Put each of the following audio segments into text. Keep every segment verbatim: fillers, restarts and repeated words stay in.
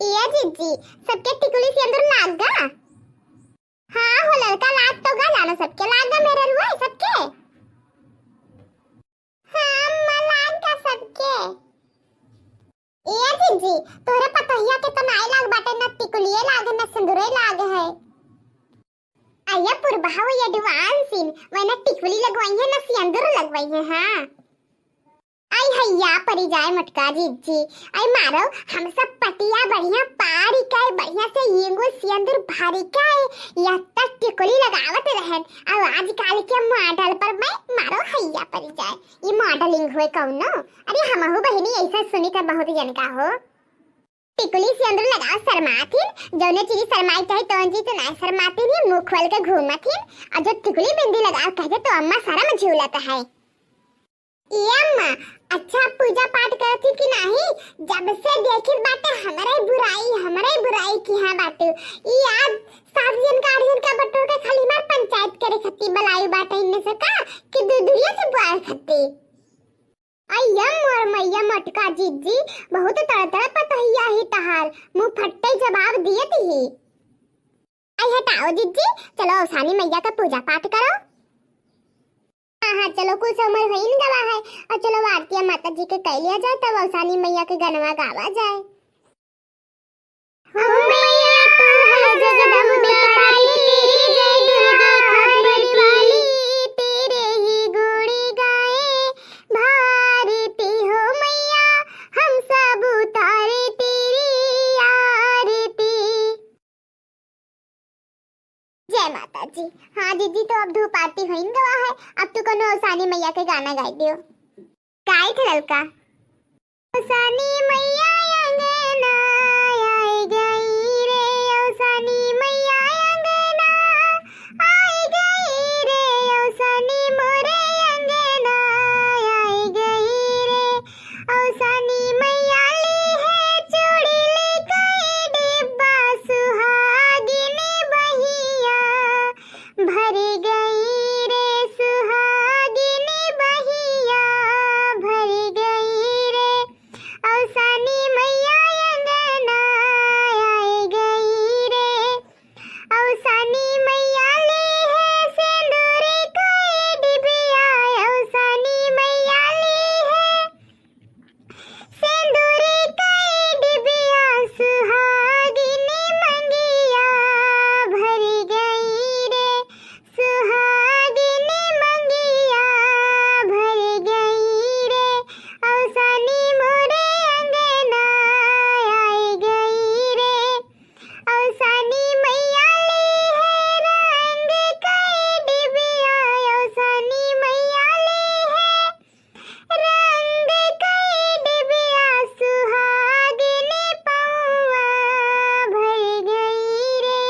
ए जिज्जी, सबके टिकुली सेंदुर लाग गा? हाँ हो ललका, लाग तो गा, जानो सबके लाग गा, मेहररुआ सबके। हाँ अम्मा, लाग गा सबके। ए जिज्जी, तोहरे पतोहिया के तो नाई लाग बाटे, न टिकुलिए लाग है, न सेंदुरे लाग है। अइया पुरबहा वो advance इन, वै न टिकुली लगवाई है, न सेंदुर लगवाई है। हाँ। आई हैया परी जाए मोटका जिज्जी। आई मारो, हम सब पटिया बढ़िया पारी के, बढ़िया से येंगो सेंदुर भरी के, या तक टिकुली लगावत रहन। अब आजकल के model पर मैं मारो हैया परी जाए। ई modeling होए कौनो? अरे हमहू बहिनी ऐसा सुनी था बहुत जनका हो। टिकुली सेंदुर लगाओ शर्माथिन, जौने चीज शर्माई चाही तौन चीज तो ना शर्माथिन, मुंह खोल के घूमथिन, और जो टिकुली बिंदी लगाओ कह दे तो अम्मा शर्म झूलत है। ए अम्मा, अच्छा पूजा पाठ करत ही कि नाही? जब से देखित बाटे हमरे बुराई, हमरे बुराई की हाँ बाटे। ई आज सात जन का, आठ जन का बटोर के खाली मार पंचायत करे खत्ती बलायु बाटे इनने से का कि दू दुरिया से बुआए खत्ती। अइया मोर मैया मोटका जिज्जी, बहुत तड़तड़ पतोहिया ही तहार, मुंह फट्टे जवाब दियत ही। आई हटाओ जिज्जी, चलो अवसानी मैया का पूजा पाठ करो। हाँ हाँ चलो, कुछ उम्र होइन गवा है, और चलो आरतिया माता जी के कह लिया जाए, तब अवसानी मैया के गनवा गावा जाए। ओ मैया तू है जगदम्बे काली, तेरी जय दुर्गा खांडे वाली, तेरे ही गुण गाए भारती हो मैया, हम सब उतारे तेरी आरती। जय माता जी। हाँ जिज्जी, तो अब धूप आरती होइन गवा है, अब तू कोनो अवसानी मैया के गाना गाई दियो। गाई थे ललका। अवसानी मैया अंगना आई गई रे, अवसानी मैया अंगना आई गई रे, अवसानी मोरे अंगना आई गई रे, अवसानी मैया ली है चूड़ी ले कई डिब्बा सुहागिन बहिया भर गई रे, सुहागिन बहिया भर गई रे, अवसानी मैया अंगना आई गई रे, अवसानी मैया ली है सेंदूरी कई डिबिया, अवसानी मैया ली है सेंदूरी कई डिबिया, सुहागिन मंगिया भर गई रे, सुहागिन मंगिया भर गई रे, अवसानी मोरे अंगना आई गई रे, अवसानी मैया ली है रंग कई डिबिया, अवसानी मैया ली है रंग कई डिबिया, सुहागिन पौआ भर गई रे,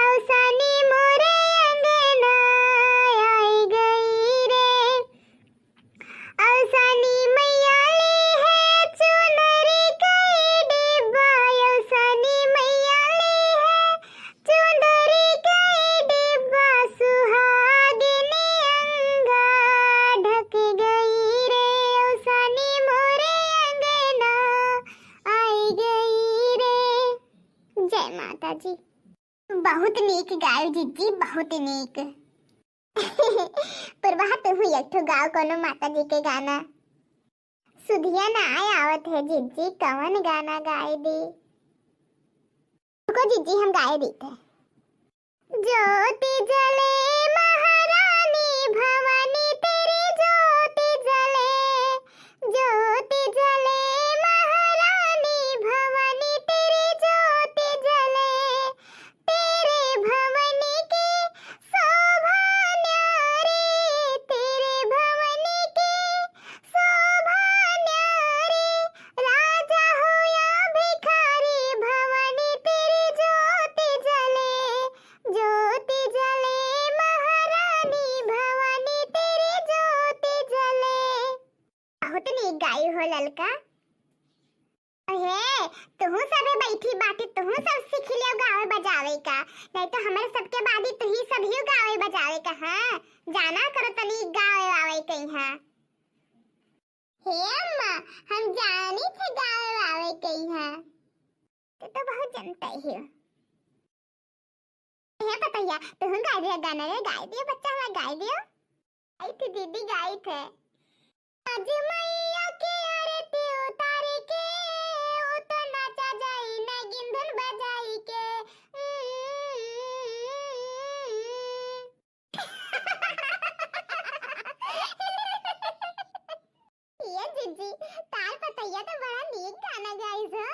अवसानी मोरे अंगना आई गई रे, अवसानी मैया ली है चुनरी कई डिब्बा, अवसानी मैया ली है चुनरी कई डिब्बा, सुहागिन अंगा ढक गई रे, अवसानी मोरे अंगना आई गई रे। जय माता जी। बहुत नीक गायो जिज्जी, बहुत नीक। पुरबहा तुहू एक ठो गाओ कोनो माता जी के गाना। सुधिया ना आवत है जिज्जी, कवन गाना गाई दी? रुको जिज्जी, हम गाई दी थे। ज्योति जले महारानी भवानी तेरी ज्योति जले, ज्योति जले महारानी भवानी तेरी ज्योति जले, तेरे भवन की शोभा न्यारी, तेरे भवन की शोभा न्यारी, राजा हो या भिखारी भवानी तेरी ज्योति जले, ज्योति जले महारानी भवानी तेरी ज्योति जले। बहुत नीक गाई हो ललका। हे, तुहू सबे बैठी बाटी, तुहू सब सीख लियो गावे बजावे का, नहीं तो हमरे सबके बादी तुही सब ही गावे बजावे का। हाँ, जाना करो तनी गावे वावे कहीं। हाँ हे अम्मा, हम जानी थे गावे वावे कहीं। हाँ, तो, तो जनते ही हो। हे पतैया, तुहूँ गाय दियो गाना रे, गाय दियो बच्चा हमार, गाय दियो। गाई थी दीदी, गाई थे। आज मैया के आरती उतारी के, उ तो नाचा जाई नागिन धुन बजाई के। ये जीजी, तार पतैया तो बड़ा नीक गाना गाइस हो।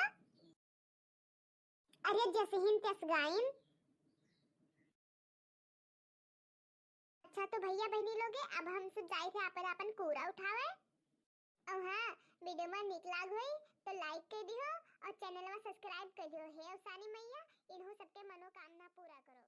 अरे जसहीन तस गाइन। अच्छा तो भैया बहनी लोगे, अब हम सब जाई थे आपन आपन कूड़ा उठावे। और हाँ, वीडियो में नीक लाग होई तो लाइक कर दिहो और चैनल में सब्सक्राइब कर दिहो। हे अवसानी मैया, इन्हों सबके मनोकामना पूरा करो।